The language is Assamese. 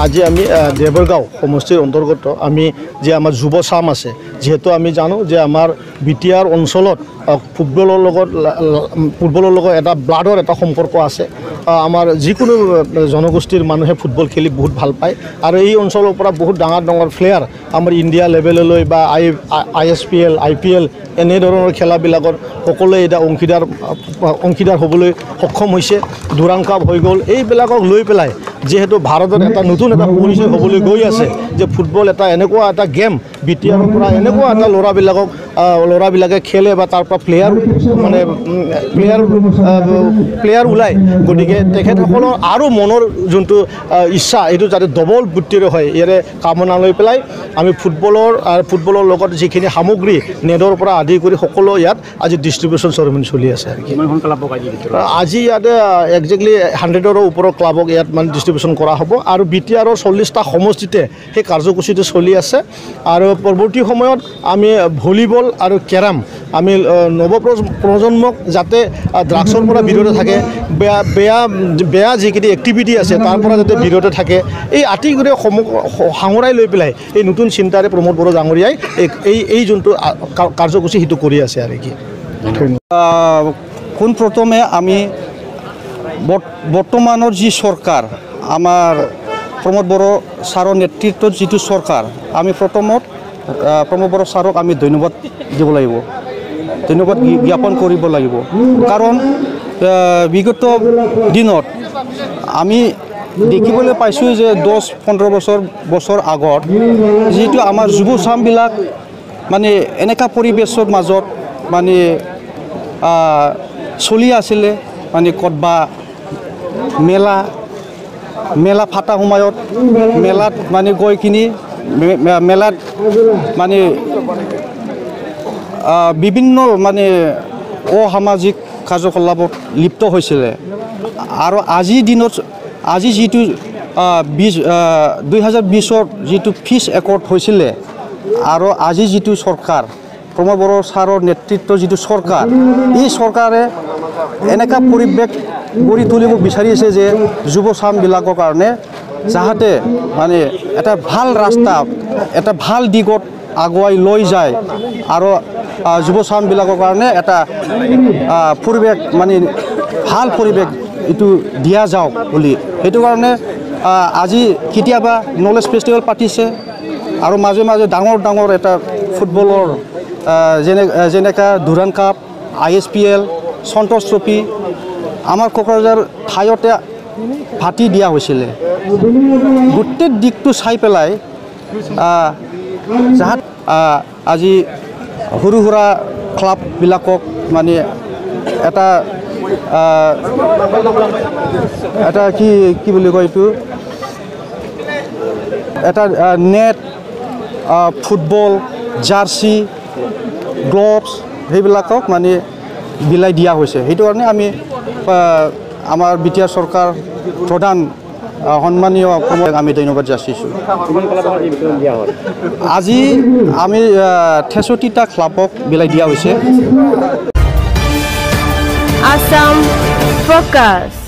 আজি আমি দেৱৰগাঁও সমষ্টিৰ অন্তৰ্গত আমি যে আমাৰ যুৱ চাম আছে, যিহেতু আমি জানো যে আমাৰ বি টি আৰ অঞ্চলত ফুটবলৰ লগত এটা ব্লাডৰ এটা সম্পৰ্ক আছে। আমাৰ যিকোনো জনগোষ্ঠীৰ মানুহে ফুটবল খেলি বহুত ভাল পায় আৰু এই অঞ্চলৰ পৰা বহুত ডাঙৰ ডাঙৰ প্লেয়াৰ আমাৰ ইণ্ডিয়া লেভেললৈ বা I S P L, I P L এনেধৰণৰ খেলাবিলাকত সকলোৱে এতিয়া অংশীদাৰ হ'বলৈ সক্ষম হৈছে। দুৰাং কাপ হৈ গ'ল, এইবিলাকক লৈ পেলাই যিহেতু ভাৰতত এটা নতুন এটা পৰিচয় হ'বলৈ গৈ আছে যে ফুটবল এটা এনেকুৱা এটা গেম, বি টি আৰৰ পৰা এনেকুৱা এটা ল'ৰাবিলাকে খেলে বা তাৰ পৰা প্লেয়াৰ মানে প্লেয়াৰ প্লেয়াৰ ওলায়। গতিকে তেখেতসকলৰ আৰু মনৰ যোনটো ইচ্ছা এইটো যাতে ডবল বৃত্তিৰে হয়, ইয়াৰে কামনা লৈ পেলাই আমি ফুটবলৰ লগত যিখিনি সামগ্ৰী নেটৰ পৰা আদি কৰি সকলো ইয়াত আজি ডিষ্ট্ৰিবিউশ্যন চেৰিমনি চলি আছে। আৰু কি আজি ইয়াতে একজেক্টলি 100ৰো ওপৰৰ ক্লাবক ইয়াত মানে ডিষ্ট্ৰিবিউশ্যন কৰা হ'ব আৰু বি টি আৰৰ 40টা সমষ্টিতে সেই কাৰ্যসূচীটো চলি আছে। আৰু পৰৱৰ্তী সময়ত আমি ভলীবল আৰু কেৰাম আমি নৱপ্ৰজন্মক যাতে ড্ৰাগছৰ পৰা বিৰত থাকে, বেয়া বেয়া বেয়া যিখিনি এক্টিভিটি আছে তাৰ পৰা যাতে বিৰত থাকে, এই আটিগুৰে সাঙুৰাই লৈ পেলাই এই নতুন চিন্তাৰে প্ৰমোদ বড়ো ডাঙৰীয়াই এই এই যোনটো কাৰ্যসূচী সেইটো কৰি আছে। আৰু কি পোনপ্ৰথমে আমি বৰ্তমানৰ যি চৰকাৰ, আমাৰ প্ৰমোদ বড়ো ছাৰৰ নেতৃত্বত যিটো চৰকাৰ, আমি প্ৰথমত প্ৰমোদ বড়ো ছাৰক আমি ধন্যবাদ দিব লাগিব, ধন্যবাদ জ্ঞাপন কৰিব লাগিব। কাৰণ বিগত দিনত আমি দেখিবলৈ পাইছোঁ যে 10-15 বছৰ আগত যিটো আমাৰ যুৱচামবিলাক মানে এনেকুৱা পৰিৱেশৰ মাজত মানে চলি আছিলে, মানে ক'তবা মেলা ফাটা সময়ত মেলাত মানে গৈ কিনি মেলাত মানে বিভিন্ন মানে অসামাজিক কাৰ্যকলাপত লিপ্ত হৈছিলে। আৰু আজিৰ দিনত আজি যিটো 2020ত যিটো ফিজ একৰ্ড হৈছিলে আৰু আজি যিটো চৰকাৰ প্ৰমোদ বড়ো ছাৰৰ নেতৃত্বৰ যিটো চৰকাৰ, এই চৰকাৰে এনেকুৱা পৰিৱেশ গঢ়ি তুলিব বিচাৰিছে যে যুৱচামবিলাকৰ কাৰণে যাতে মানে এটা ভাল ৰাস্তা, এটা ভাল দিশত আগুৱাই লৈ যায় আৰু যুৱচামবিলাকৰ কাৰণে এটা পৰিৱেশ মানে ভাল পৰিৱেশ এইটো দিয়া যাওক বুলি। সেইটো কাৰণে আজি কেতিয়াবা নলেজ ফেষ্টিভেল পাতিছে আৰু মাজে মাজে ডাঙৰ ডাঙৰ এটা ফুটবলৰ যেনেকা Durand cup, I S P L, Santosh trophy আমাৰ কোকৰাঝাৰ ঠাইতে ভাটি দিয়া হৈছিলে। গোটেই দিশটো চাই পেলাই যাহাত আজি সৰু সুৰা ক্লাববিলাকক মানে এটা এটা কি কি বুলি কয় এইটো এটা নেট, ফুটবল, জাৰ্চি, গ্লভছ সেইবিলাকক মানে বিলাই দিয়া হৈছে। সেইটো কাৰণে আমি আমাৰ বি টি আৰ চৰকাৰ প্ৰধান সন্মানীয় আমি ধন্যবাদ যাচিছোঁ। আজি আমি 63টা ক্লাবক বিলাই দিয়া হৈছে। Assam Focus.